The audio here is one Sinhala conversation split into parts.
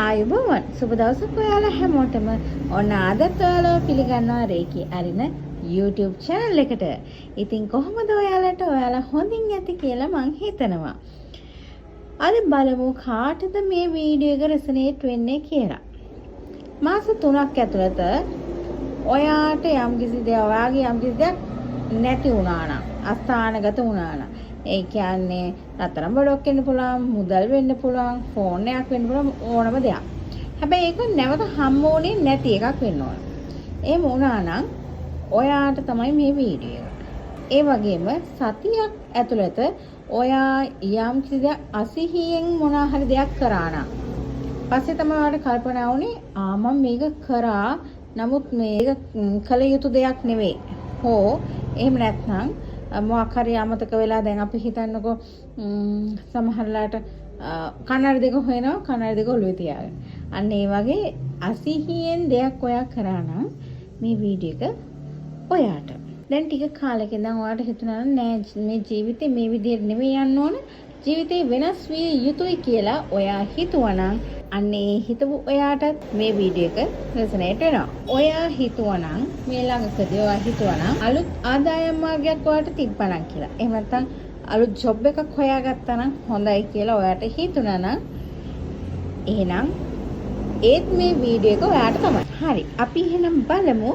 ආයුබෝවන්, සුබ දවසක් ඔයාලා හැමෝටම. ඔන්න අදත් ඔයාලව පිළිගන්නවා රේකි අරින YouTube channel එකට. ඉතින් කොහොමද ඔයාලට? ඔයාලා හොඳින් ඇති කියලා මං හිතනවා. අද බලමු කාටද මේ වීඩියෝ එක රෙසනේට් වෙන්නේ කියලා. මාස 3ක් ඇතුළත ඔයාට යම්කිසි දෙයක්, ඔයාගේ යම්කිසි දෙයක් නැති වුණා නම්, අස්ථානගත වුණා නම්, ඒ කියන්නේ රත්තරන් බඩුවක් වෙන්න පුළුවන්, මුදල් වෙන්න පුළුවන්, ෆෝන් එකක් වෙන්න පුළුවන්, ඕනම දෙයක්. හැබැයි ඒක නැවත හම්බ වුණේ නැති එකක් වෙන්න ඕන. එහෙම වුණා නම් ඔයාට තමයි මේ වීඩියෝ එක. ඒ වගේම සතියක් ඇතුළත ඔයා යම්කිසි දෙයක් අසිහියෙන් මොනවා හරි දෙයක් කරා නම්, පස්සේ තමයි ඔයාලට කල්පනා වුණේ, ආ මම මේක කරා, නමුත් මේක කළ යුතු දෙයක් නෙවෙයි. හෝ එහෙම නැත්නම් මොකක් හරි අමතක වෙලා, දැන් අපි හිතන්නකෝ සමහරලාට කන්නඩි දෙක හොයනවා, කන්නඩි දෙක ඔළුවේ තියාගෙන. අන්න ඒ වගේ අසිහියෙන් දෙයක් ඔයා කරා නම් මේ වීඩියෝ එක ඔයාට. දැන් ටික කාලෙක ඉඳන් ඔයාට හිතුණා නම් නෑ, මේ ජීවිතේ මේ විදිහට නෙවෙයි යන්න ඕන, ජීවිතේ වෙනස් විය යුතුයි කියලා ඔයා හිතුවනම්, අන්න ඒ හිතපු ඔයාටත් මේ වීඩියෝ එක රෙසනේට් වෙනවා. ඔයා හිතුවනම් මේ ළඟකදී ඔයා හිතුවනම් අලුත් ආදායම් මාර්ගයක් ඔයාට තිබ්බනම් කියලා. එහෙම නැත්නම් අලුත් ජොබ් එකක් හොයාගත්තා නම් හොඳයි කියලා ඔයාට හිතුණා නම්, එහෙනම් ඒත් මේ වීඩියෝ එක ඔයාට තමයි. හරි, අපි එහෙනම් බලමු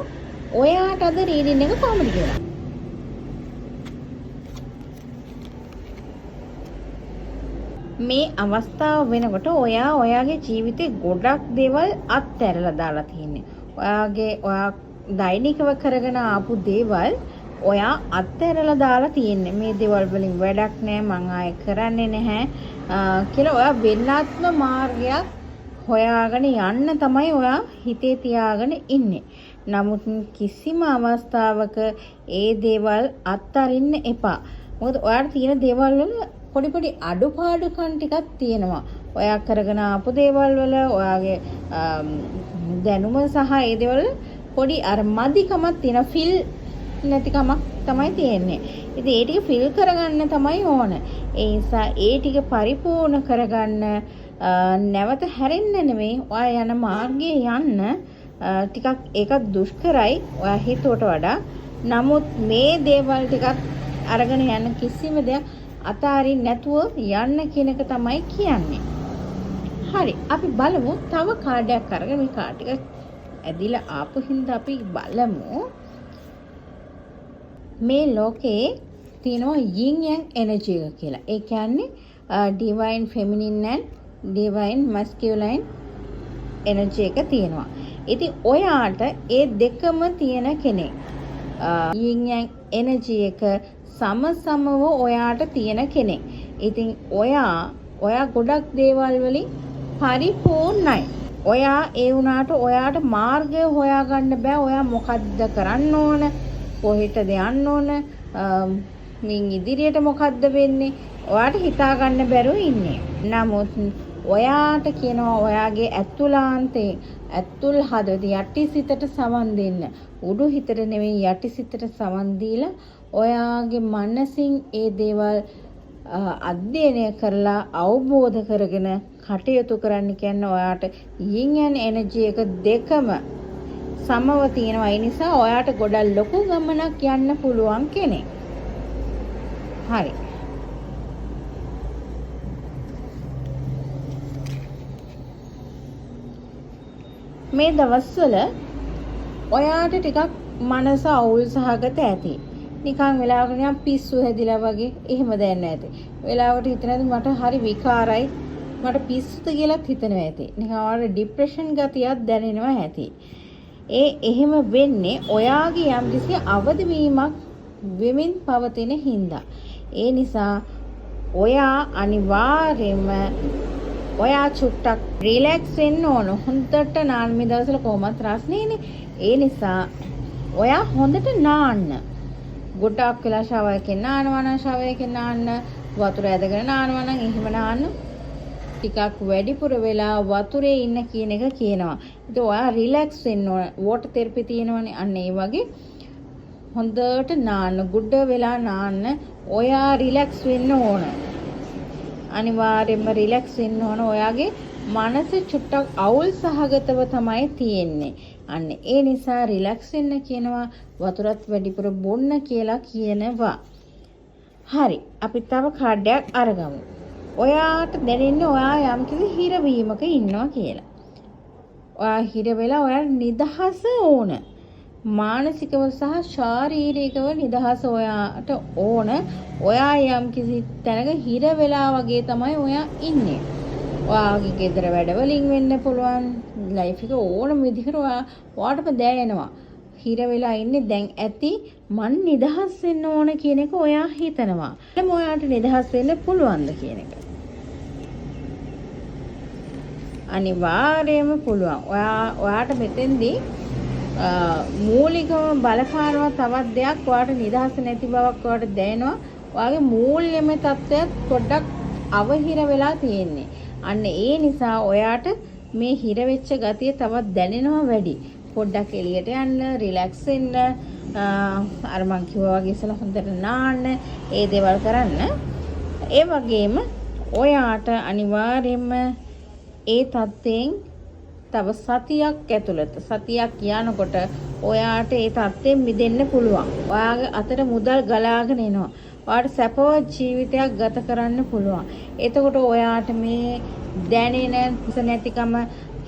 ඔයාට අද රීඩින් එක කොහොමද කියලා. මේ අවස්ථාව වෙනකොට ඔයා ඔයාගේ ජීවිතේ ගොඩක් දේවල් අත්හැරලා දාලා තියෙන්නේ. ඔයා දෛනිකව කරගෙන ආපු දේවල් ඔයා අත්හැරලා දාලා තියෙන්නේ. මේ දේවල් වලින් වැඩක් නෑ, මං ආයේ කරන්නේ නැහැ කියලා ඔයා වෙනත්ම මාර්ගයක් හොයාගෙන යන්න තමයි ඔයා හිතේ තියාගෙන ඉන්නේ. නමුත් කිසිම අවස්ථාවක ඒ දේවල් අත්හරින්න එපා. මොකද ඔයාට තියෙන දේවල් වල පොඩි පොඩි අඩුපාඩුකම් ටිකක් තියෙනවා. ඔයා කරගෙන ආපු දේවල් වල ඔයාගේ දැනුම සහ ඒ දේවල් පොඩි අර මදිකමක් තියෙනවා, ෆිල් නැතිකමක් තමයි තියෙන්නේ. ඉතින් ඒ ටික ෆිල් කරගන්න තමයි ඕන. ඒ නිසා ඒ ටික පරිපූර්ණ කරගන්න, නැවත හැරෙන්න නෙමෙයි, ඔයා යන මාර්ගයේ යන්න, ටිකක් ඒකත් දුෂ්කරයි ඔයා හිතුවට වඩා. නමුත් මේ දේවල් ටිකත් අරගෙන යන කිසිම දෙයක් අතාරින්න නැතුව යන්න කියන එක තමයි කියන්නේ. හරි, අපි බලමු තව කාඩයක් අරගෙන. මේ කාඩ් ටික ඇදිලා ආපු හින්දා අපි බලමු. මේ ලෝකේ තියෙනවා yin yang energy එක කියලා. ඒ කියන්නේ divine feminine and divine masculine energy එක තියෙනවා. ඉතින් ඔයාට ඒ දෙකම තියෙන කෙනෙක්. yin yang energy එක සමසමව ඔයාට තියෙන කෙනෙක්. ඉතින් ඔයා ගොඩක් දේවල් වලින් පරිපූර්ණයි. ඔයා ඒ වුණාට ඔයාට මාර්ගය හොයාගන්න බෑ. ඔයා මොකද්ද කරන්න ඕන, කොහෙටද යන්න ඕන, මින් ඉදිරියට මොකද්ද වෙන්නේ, ඔයාට හිතාගන්න බැරුව ඉන්නේ. නමුත් ඔයාට කියනවා ඔයාගේ ඇතුළාන්තේ, ඇතුල් හදවත යටි සිතට සවන් දෙන්න. උඩු හිතට නෙවෙයි යටි සිතට සවන් දීලා ඔයාගේ මනසින් ඒ දේවල් අධ්‍යයනය කරලා අවබෝධ කරගෙන කටයුතු කරන්න කියන්නේ ඔයාට yin yang energy එක දෙකම සමව තියෙනවා. ඒ නිසා ඔයාට ගොඩක් ලොකු ගමනක් යන්න පුළුවන් කෙනෙක්. හරි. මේ දවස්වල ඔයාට ටිකක් මනස අවුල් සහගත ඇති. නිකන් වෙලාවකට නිකන් පිස්සු හැදිලා වගේ එහෙම දැනෙනවා ඇති. වෙලාවකට හිතෙනවා ඇති මට හරි විකාරයි, මට පිස්සුද කියලාත් හිතෙනවා ඇති. නිකන් ඔයාලට ડિප්‍රෙෂන් ගතියක් දැනෙනවා ඇති. ඒ එහෙම වෙන්නේ ඔයාගේ යම්කිසි අවදිවීමක් වෙමින් පවතින හින්දා. ඒ නිසා ඔයා අනිවාර්යයෙන්ම ඔයා චුට්ටක් රිලැක්ස් වෙන්න ඕන. හොඳට නාන්න. මේ දවස්වල කොහොමත් රස්නේනේ. ඒ නිසා ඔයා හොඳට නාන්න. ගොඩක් වෙලා ෂවර් එකෙන් නානවා නම් ෂවර් එකෙන් නාන්න, වතුර ඇදගෙන නානවා නම් එහෙම නාන්න. ටිකක් වැඩිපුර වෙලා වතුරේ ඉන්න කියන එක කියනවා. ඉතින් ඔයා රිලැක්ස් වෙන්න ඕන. වෝටර් තෙරපි තියෙනවනේ. අන්න ඒ වගේ හොඳට නාන්න, ගුඩ වෙලා නාන්න. ඔයා රිලැක්ස් වෙන්න ඕන. අනිවාර්යයෙන්ම රිලැක්ස් වෙන්න ඕන. ඔයාගේ මනස චුට්ටක් අවුල් සහගතව තමයි තියෙන්නේ. අන්න ඒ නිසා රිලැක්ස් වෙන්න කියනවා, වතුරත් වැඩිපුර බොන්න කියලා කියනවා. හරි, අපි තව කාඩ් එකක් අරගමු. ඔයාට දැනෙන්නේ ඔයා යම්කිසි හිරවීමක ඉන්නවා කියලා. ඔයා හිර වෙලා ඔයාට නිදහස ඕන. මානසිකව සහ ශාරීරිකව නිදහස ඔයාට ඕන. ඔයා යම්කිසි තැනක හිර වෙලා වගේ තමයි ඔයා ඉන්නේ. ඔයාගේ ගෙදර වැඩවලින් වෙන්න පුළුවන්. ලයිෆ් එක ඕනම විදිහකට ඔයාටම දැනෙනවා. හිර වෙලා ඉන්නේ, දැන් ඇති, මං නිදහස් වෙන්න ඕන කියන එක ඔයා හිතනවා. එහෙනම් ඔයාට නිදහස් වෙන්න පුළුවන්ද කියන එක. අනිවාර්යයෙන්ම පුළුවන්. ඔයාට මෙතෙන්දී මූලිකව බලපානවා තවත් දෙයක්. ඔයාට නිදහස නැති බවක් ඔයාට දැනෙනවා. ඔයාගේ මූල්‍යමය තත්ත්වයත් පොඩ්ඩක් අවහිර වෙලා තියෙන්නේ. අන්න ඒ නිසා ඔයාට මේ හිර වෙච්ච ගතිය තවත් දැනෙනවා වැඩි. පොඩ්ඩක් එළියට යන්න, රිලැක්ස් වෙන්න, අර මං කිව්වා වගේ ඉස්සෙල්ලා හොඳට නාන්න, ඒ දේවල් කරන්න. ඒ වගේම ඔයාට අනිවාර්යයෙන්ම ඒ තත්ත්වයෙන් තව සතියක් ඇතුළත, සතියක් යනකොට ඔයාට ඒ තත්ත්වයෙන් මිදෙන්න පුළුවන්. ඔයාගේ අතට මුදල් ගලාගෙන එනවා. ඔයාට සැපවත් ජීවිතයක් ගත කරන්න පුළුවන්. එතකොට ඔයාට මේ දැනෙන නැතිකම,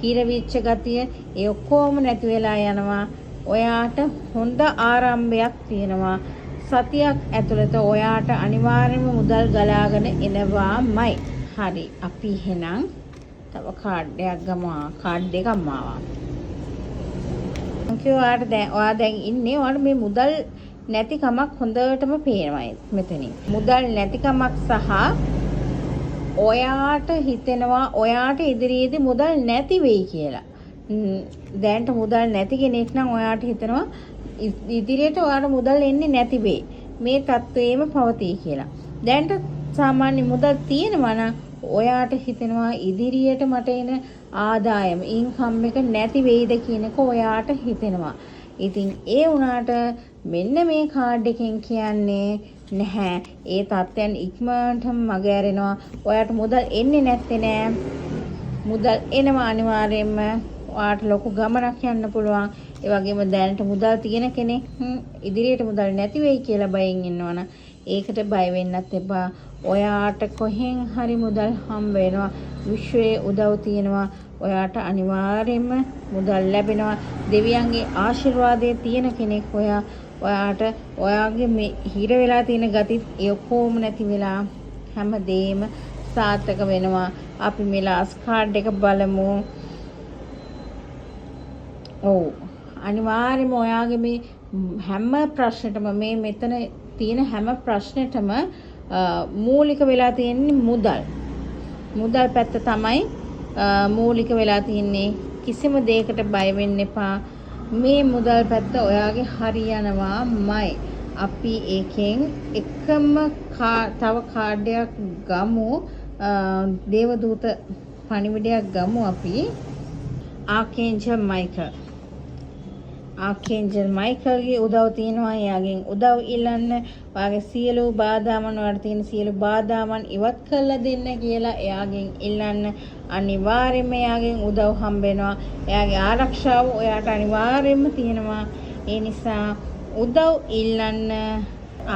හිර වෙච්ච ගතිය, ඒ ඔක්කොම නැති වෙලා යනවා. ඔයාට හොඳ ආරම්භයක් තියෙනවා. සතියක් ඇතුළත ඔයාට අනිවාර්යයෙන්ම මුදල් ගලාගෙන එනවාමයි. හරි, අපි එහෙනම් තව කාඩ් එකක් ගමු. කාඩ් දෙකක්ම ආවා. මං කිව්වා ඔයාට දැන්, ඔයා දැන් ඉන්නේ, ඔයාට මේ මුදල් නැතිකමක් හොඳටම පේනවා මෙතනින්. මුදල් නැතිකමක් සහ ඔයාට හිතෙනවා ඔයාට ඉදිරියේදී මුදල් නැති වෙයි කියලා. දැනට මුදල් නැති කෙනෙක් නම් ඔයාට හිතෙනවා ඉදිරියට ඔයාට මුදල් එන්නේ නැති වෙයි. මේ තත්ත්වයේම පවතී කියලා. දැනට සාමාන්‍ය මුදල් තියෙනවා නම් ඔයාට හිතෙනවා ඉදිරියට මට එන ආදායම, ඉන්කම් එක නැති වෙයිද කියන එක ඔයාට හිතෙනවා. ඉතින් ඒ වුණාට මෙන්න මේ කාඩ් එකෙන් කියන්නේ නැහැ. ඒ තත්ත්වයන් ඉක්මනටම මග ඇරෙනවා. ඔයාට මුදල් එන්නේ නැත්තේ නෑ. මුදල් එනවා අනිවාර්යයෙන්ම. ඔයාට ලොකු ගමනක් යන්න පුළුවන්. ඒ වගේම දැනට මුදල් තියෙන කෙනෙක් ඉදිරියට මුදල් නැති වෙයි කියලා බයෙන් ඉන්නවනම් ඒකට බය වෙන්නත් එපා. ඔයාට කොහෙන් හරි මුදල් හම්බ වෙනවා. විශ්වයේ උදව් තියෙනවා. ඔයාට අනිවාර්යයෙන්ම මුදල් ලැබෙනවා. දෙවියන්ගේ ආශිර්වාදය තියෙන කෙනෙක් ඔයා. ඔයාට ඔයාගේ මේ හිර වෙලා තියෙන ගතිත් ඒ ඔක්කොම නැති වෙලා හැමදේම සාර්ථක වෙනවා. අපි මේ ලාස්ට් කාඩ් එක බලමු. ඔව්, අනිවාර්යයෙන්ම ඔයාගේ මේ හැම ප්‍රශ්නෙටම, මේ මෙතන තියෙන හැම ප්‍රශ්නෙටම මූලික වෙලා තියෙන්නේ මුදල්. මුදල් පැත්ත තමයි මූලික වෙලා තියෙන්නේ. කිසිම දෙයකට බය වෙන්න එපා. මේ මුදල් පැත්ත ඔයාගේ හරියනවාමයි. අපි ඒකෙන් එකම තව කාඩ් එකක් ගමු. දේවදූත පණිවිඩයක් ගමු අපි. ආකේන්ජල් මයිකල්. ආකේන්ජල් මයිකල්ගේ උදව් තියෙනවා. එයාගෙන් උදව් ඉල්ලන්න. ඔයාගේ සියලු බාධාවන්, ඔයාට තියෙන සියලු බාධාවන් ඉවත් කරලා දෙන්න කියලා එයාගෙන් ඉල්ලන්න. අනිවාර්යයෙන්ම එයාගෙන් උදව් හම්බ වෙනවා. එයාගේ ආරක්ෂාව ඔයාට අනිවාර්යයෙන්ම තියෙනවා. ඒ නිසා උදව් ඉල්ලන්න.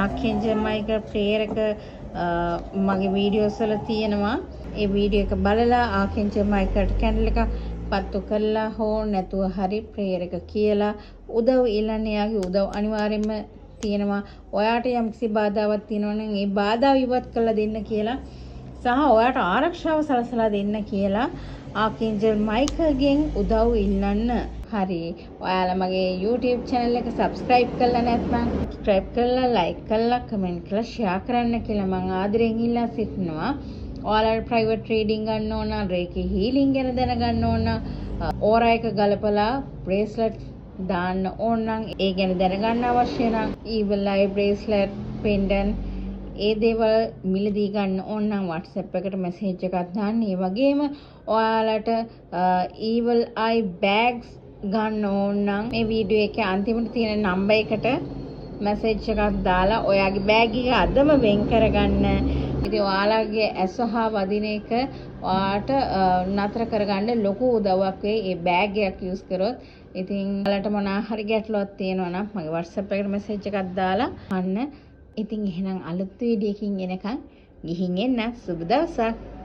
ආකේන්ජල් මයිකල් ප්‍රේයර් එක මගේ වීඩියෝස් වල තියෙනවා. ඒ වීඩියෝ එක බලලා ආකේන්ජල් මයිකල්ට කැන්ඩල් එකක් පත්තු කරලා හෝ නැතුව හරි ප්‍රේයර් එක කියලා උදව් ඉල්ලන්න. එයාගේ උදව් අනිවාර්යයෙන්ම තියෙනවා. ඔයාට යම්කිසි බාධාවක් තියෙනවා නම් ඒ බාධාව ඉවත් කරලා දෙන්න කියලා සහ ඔයාට ආරක්ෂාව සලසලා දෙන්න කියලා ආකේන්ජල් මයිකල්ගෙන් උදව් ඉල්ලන්න. හරි. ඔයාලා මගේ YouTube channel එක subscribe කරලා නැත්නම් subscribe කරලා, like කරලා, comment කරලා, share කරන්න කියලා මං ආදරෙන් ඉල්ලා සිටිනවා. ඔයාලට ප්‍රයිවට් රීඩින් ගන්න ඕන නම්, රේකි හීලින් ගැන දැනගන්න ඕන නම්, ඕරා එක ගලපලා බ්‍රේස්ලට් දාන්න ඕන නම්, ඒ ගැන දැනගන්න අවශ්‍ය නම්, ඊවිල් අයි බ්‍රේස්ලට්, පෙන්ඩන්ට් ඒ දේවල් මිලදී ගන්න ඕන නම් WhatsApp එකට මැසේජ් එකක් දාන්න. ඒ වගේම ඔයාලට ඊවිල් අයි බෑග්ස් ගන්න ඕන නම් මේ වීඩියෝ එකේ අන්තිමට තියෙන නම්බර් එකට මැසේජ් එකක් දාලා ඔයාගේ බෑග් එක අදම වෙන් කරගන්න. ඉතින් ඔයාලගේ ඇස හා වදින එක ඔයාට නතර කරගන්න ලොකු උදව්වක් වෙයි ඒ බෑග් එකක් යූස් කරොත්. ඉතින් ඔයාලට මොනවා හරි ගැටලුවක් තියෙනවා නම් මගේ WhatsApp එකට මැසේජ් එකක් දාලා අහන්න. ඉතින් එහෙනම් අලුත් වීඩියෝ එකකින් එනකන් ගිහින් එන්න. සුබ දවසක්.